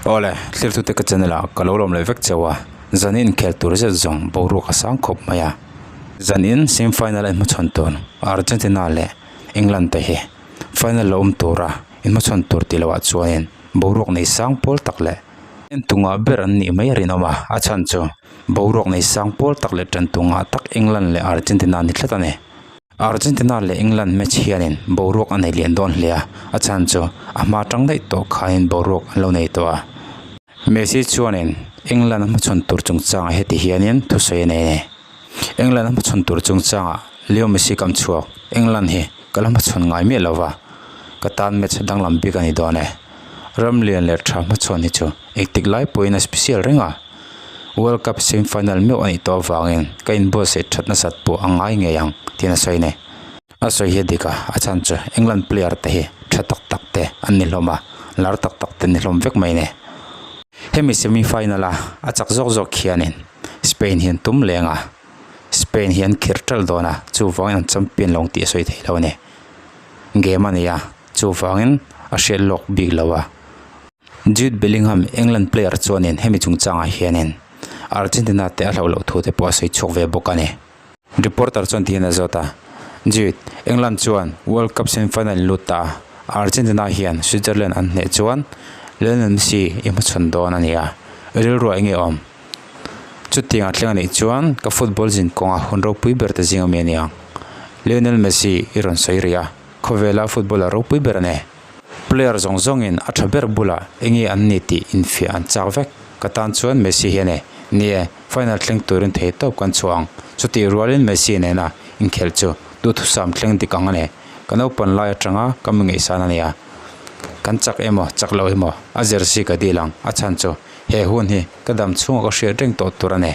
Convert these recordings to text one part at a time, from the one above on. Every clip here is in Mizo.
Awle, thlirtute ka channel ah ka lo lawm leh vek cheu a, zanin inkhel tur zet zawng boruak a sang khawp mai a. Zanin semi final a inhmachhawn tur Argentina leh England te hi final lo awm tura inhmachhawn tur tih loh ah chuanin boruak nei sang pawl tak leh entunga ber an nih mai a rinawm a, a chhan chu boruak nei sang pawl tak leh tantunga tak England leh Argentina ni tlat a ni. Argentina leh England match hianin boruak a nei lian dawn hle a, a chhan chu a hma tang daih tawh khanin boruak an lo nei tawh a. Messi chuanin England a hmachhawn tur chungchangah heti hianin thusawi a nei a ni. England a hmachhawn tur chungchangah Leo Messi kam chhuak, England hi ka la hmachhawn ngai miah lo va, ka tan match danglam bik a ni dawn e. Ram lian leh tha hmachhawn hi chu engtik lai pawhin a special reng a. World Cup semi final meuh a nih tawh avangin ka inbuatsaih that nasat pawh a ngai ngei ang tiin a sawi a ni. A sawi hi a dik a, a chhan chu England player te hi tha tak tak te an ni hlawm a, lar tak tak te an ni hlawm vek mai a ni. Hemi semi final a a chak zawk zawk khianin Spain hian tum leng a, Spain hi an khirh ṭalh dawn a, chuvangin an champion lo ang tih a sawi thei lo a ni. Game a ni a, chuvangin a hriat lawk bik lo a. Jude Bellingham, England player chuanin hemi chungchangah hianin Argentina te a hlauh loh thu te pawh a sawi chhuak ve bawk a ni. Reporter chuan tihian a zawt a, Jude, England chuan World Cup semi-final in lut ta a, Argentina hian Switzerland an hneh chuan Lionel Messi i hmachhawn dawn a ni a, i rilruah enge awm? Chutiang a thleng a nih chuan ka football zin kawnga hun ropui ber te zing ami a ni ang. Lionel Messi i rawn sawi rih a, khawvela footballer ropui ber a ni. Player zawng zawngin a tha ber bulah enge an ni tih infiah an chak vek. Ka tan chuan Messi hian e, ni e, final thleng turin thei tawp kan chhuah ang. Chutih rualin Messi nena inkhelh chu duhthusam thleng dik ang a ni. Ka naupan lai atanga ka mi ngaihsan a nia. Kan chak emaw chak lo emaw a jersey ka dil ang. A chhan chu he hun hi ka dam chhunga ka hriat reng tawh tur a ni.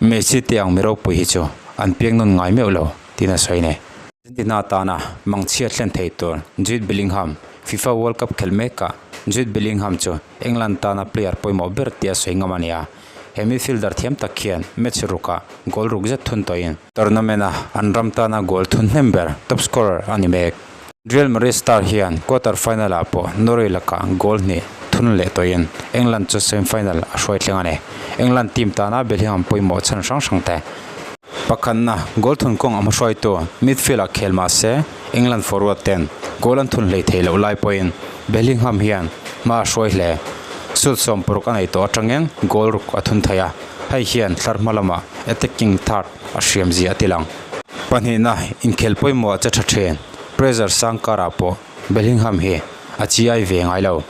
Messi te ang mi ropui hi chu an piang nawn ngai meuh lo tiin a sawi nei. Argentina tana mangchhia thlen thei tur Jude Bellingham, FIFA World Cup khelh mekah Jude Bellingham chu England tana player pawimawh ber tia sawi ngam a ni a. He midfielder thiam tak khian match rukah goal ruk zet thun tawhin tournament-a an ram tana goal thun hnem ber, top scorer, a ni mek. Real Madrid star hian quarter final-ah pawh Norway lakah goal hnih thun leh tawhin England chu semi final a hruai thleng a ni. England team tana Bellingham pawimawh chhan hrang hrang te. Pakhatna, goal thun kawng a hmahruaitu midfield-ah khel mah se England forward ten goal an thun hlei thei loh lai pawhin Bellingham hian hma a hruai hle. Sut sawmpuruk a nei tawh atangin goal ruk a thun thei a, hei hian thlar hma lamah attacking third a hriam zia a ti lang. Pahnihna, inkhel pawimawh a che tha thin. Pressure sang karah pawh Bellingham hi a chi ai ve ngai lo.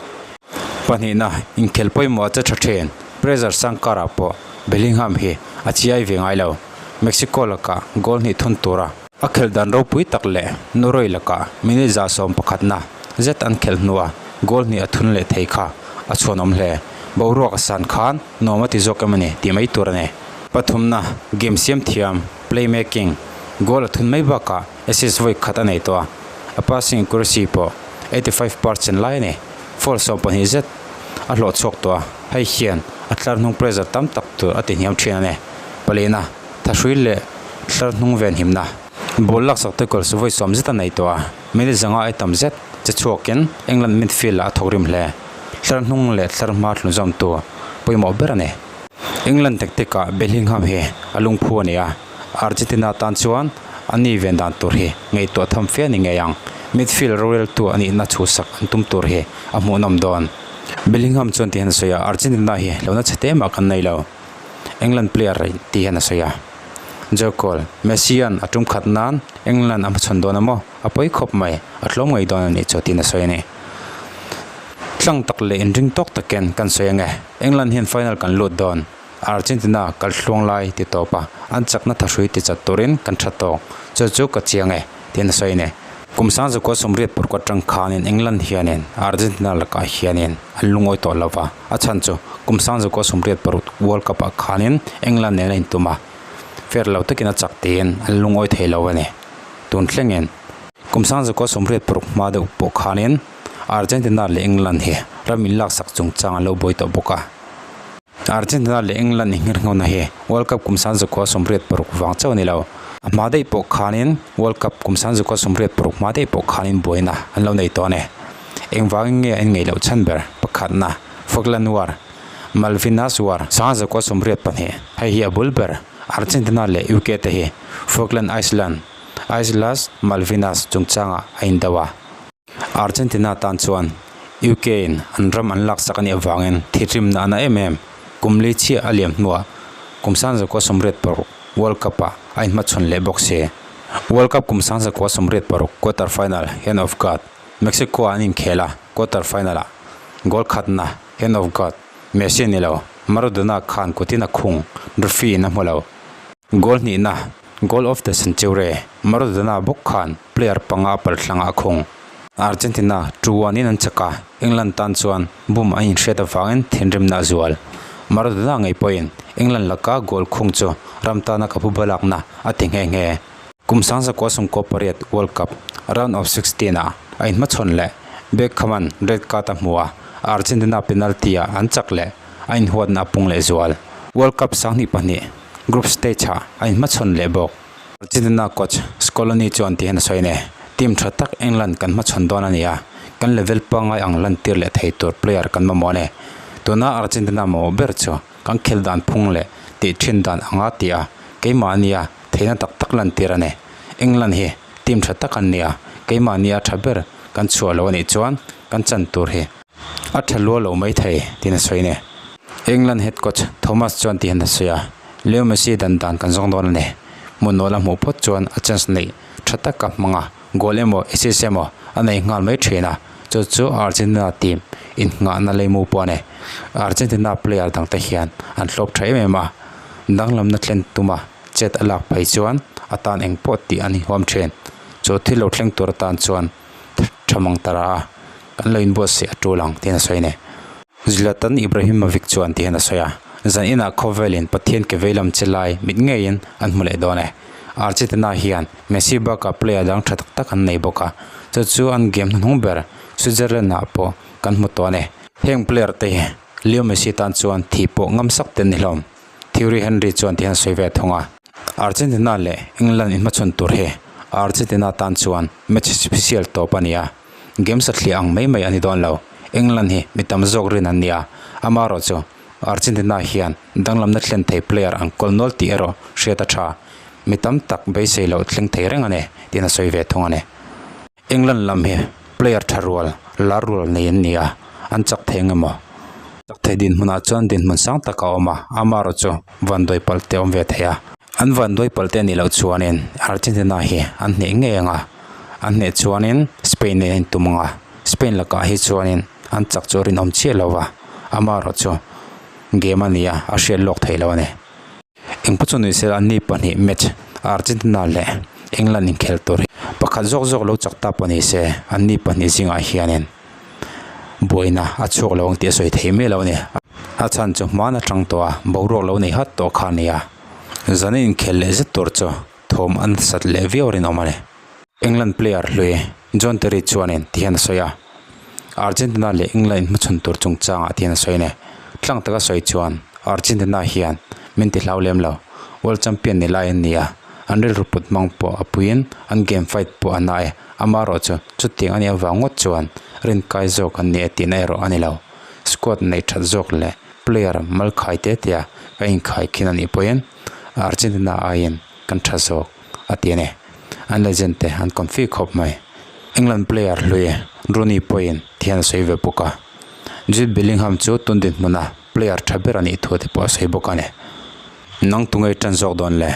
Pahnihna, inkhel pawimawh a che tha thin. Pressure sang karah pawh Bellingham hi a chi ai ve ngai lo. Mexico lakah goal hnih thun tura a khelh dan ropui tak leh Norway lakah minute 11na zet an khelh hnua goal hnih a thun leh thei kha a chhuanawm hle. Boruak a san khan nuam a ti zawk em a ni tih mai tur a ni. Pathumna, game siam thiam, playmaking, goal a thun mai bakah assist vawi khat a nei tawh a, a passing accuracy pawh 85% lai a ni. Foul 12 zet a hlawh chhuak tawh a, hei hian a tlar hnung pressure tam tak tur a ti hniam thin a ni. Palina, thahrui leh tlar hnung ven himna. Ball laksak te goals vawi sawm zet a nei tawh a, minute zanga ai tam zet che chhuakin England midfield ah a thawk rim hle. Tlar hnung leh tlar hma thlunzawm tur pawimawh ber a ni. England tactic ah Bellingham hi a lungphu a ni a, Argentina tan chuan a ni ven dan tur hi ngaihtuah tham fe a ni ngei ang. Midfield roreltu a nihna chhuhsak an tum tur hi a hmuhnawm dawn. Bellingham chuan ti hian a sawi a, Argentina hi hlauhna chhe te mah kan nei lo, England player ti hian a sawi a. Joe Cole, Messi-a'n a tum khat nan England a hmachhawn dawn a maw? A pawi khawp mai, a tlawm ngei dawn a nih chu tiin a sawi a ni. Tlang tak leh inring tawk takin kan sawi ange, England hian final kan lut dawn, Argentina kal thluang lai ti tawp a, an chakna thahrui ti chat turin kan tha tawk, chu chu ka chiang e, tiin a sawi a ni. Kum sangzakua sawmriat purkua atang khanin England hianin Argentina lakah hianin an lungawi tawh lo va, a chhan chu kum sangzakua 86 World Cup ah khanin England nen a intum a, fair lo takin a chak tiin an lungawi thei lo a ni. Tun thlengin kum sangzakua 86 hma deuh pawh khanin Argentina leh England hi ram inlaksak chungchang an lo buai tawh bawk a. Argentina leh England inngirnghawna hi World Cup kum 1986 vang chauh a ni lo. A hma daih pawh khanin World Cup kum 1986 hma daih pawh khanin buaina an lo nei tawh a ni. Engvangin nge an ngaih loh chhan ber? Pakhatna. Falkland War, Malvinas War, 1982, hei hi a bul ber, Argentina leh UK te hi Falkland Island, Islas Malvinas, chungchangah a indo a. Argentina tan chuan UK in an ram an laksak a nih avangin thihrimna a na em em. Kum li chhiah a liam hnuah kum 1986 World Cup ah a inhmachhawn leh bawk si. World Cup kum 1986 quarter final Hand of God, Mexico ah an inkhel a, quarter final ah goal khatna Hand of God, Messi ni lo, Maradona khan kutin a khung, referee in a hmu lo. Goal hnihna Goal of the Century, Maradona bawk khan player panga palthlangah a khung. Argentina 2-1 in an chak a, England tan chuan bum an inhriat avangin thinrimna a zual. Maradona ngei pawhin England laka goal khung chu ram tana ka phuba lakna a ti nghe nghe. Kum 1998 World Cup round of 16 ah a inhmachhawn leh Beckham-a'n red card a hmu a, Argentina penalty ah an chak leh a inhuatna a pung leh zual. World Cup 2002 group stage ah a inhmachhawn leh bawk. Argentina coach Scaloni chuan ti hian a sawi a ni, Team tha tak England kan hmachhawn dawn a ni a, kan level pangngai ang lantir leh thei tur player kan mamawh a ni. Tuna Argentina mamawh ber chu kan khel dan phung leh tih thin dan anga ti a, keimah nia theihna tak tak lantir a ni. England hi team tha tak an ni a, keimah nia tha ber kan chhuah lo a nih chuan kan chan tur hi a tha lua lo mai thei tiin a sawi a ni. England head coach Thomas chuan ti hian a sawi a, Leo Messi dan dan kan zawng dawn a ni. Hmun nawl a hmuh phawt chuan a chance neih tha taka hmang a, goal emaw assist emaw a nei nghal mai thin a, chu chu Argentina team innghahna leimu pawh a ni. Argentina player dangte hian an hlawp tha em em a, danglamna thlen tuma chet a lak phei chuan a tan engpawh tih an inhuam thin. Chu thil lo thleng tur atan chuan tha mang ta ra a, kan lo inbuatsaih a tul ang tiin a sawi a ni. Zlatan Ibrahimovic chuan ti hian a sawi a, Zan inah khawvelin Pathian ke veilam che lai mit ngeiin an hmu leh dawn e. Argentina hian Messi bakah player dang tha tak tak an nei bawk a, chu chu an game hnuhnung ber Switzerland ah pawh kan hmu tawh a ni. Heng player te hi Leo Messi tan chuan thih pawh ngam sak te an ni hlawm. Thierry Henry chuan ti hian a sawi ve thung a. Argentina leh England inhmachhawn tur hi Argentina tan chuan match special tawp a ni a. Game satliah ang mai mai a ni dawn lo. England hi mi tam zawk rin an ni a, amaherawhchu Argentina hian danglamna thlen thei player an kawl nual tih erawh hriat a tha. Mi tam tak beisei loh thleng thei reng a ni tiin a sawi ve thung a ni. England lam hi player tha rual, lar rual nei an ni a, an chak thei ang emaw? Chak thei dinhmunah chuan dinhmun sang tak a awm a, amaherawhchu vanduai palh te a awm ve thei a. An vanduai palh te a nih loh chuanin Argentina hi an hneh ngei ang a, an hneh chuanin Spain nen a intum ang a, Spain lakah hi chuanin an chak chu a rinawm chiah lo va, amaherawhchu game a ni a, a hriat lawk thei lo a ni. Engpawh chu ni sela ni pahnih match Argentina leh England inkhel tur hi pakhat zawk zawk lo chak ta pawh ni se, an ni pahnih zingah hianin buaina a chhuak lo ang tih a sawi thei mai lo a ni. A chhan chu hmaan atang tawh a, boruak lo nei hat tawh kha a ni a, zanin inkhel leh zet tur chu thawm a nasat leh viau rinawm a ni. England player hlui John Terry chuanin ti hian a sawi a, Argentina leh England inhmachhawn tur chungchangah ti hian a sawi a ni. Tlang taka sawi chuan Argentina hian min ti hlau lem lo, World Champion ni lai an ni a, an rilru put hmang pawh a puiin an game fight pawh a na e, amaherawhchu chutiang a nih avang ngawt chuan rinkai zawk an ni e tihna erawh a ni lo. Squad neih that zawk leh player mal khai te tia ka inkhai khin a nih pawhin Argentina aiin kan tha zawk a ti a ni. An legend te an confi khawp mai. England player hlui Rooney pawhin thian a sawi ve bawk a. Jude Bellingham chu tun dinhmuna player tha ber a nih thu te pawh a sawi bawk a ni. Nang tunge tan zawk dawn le?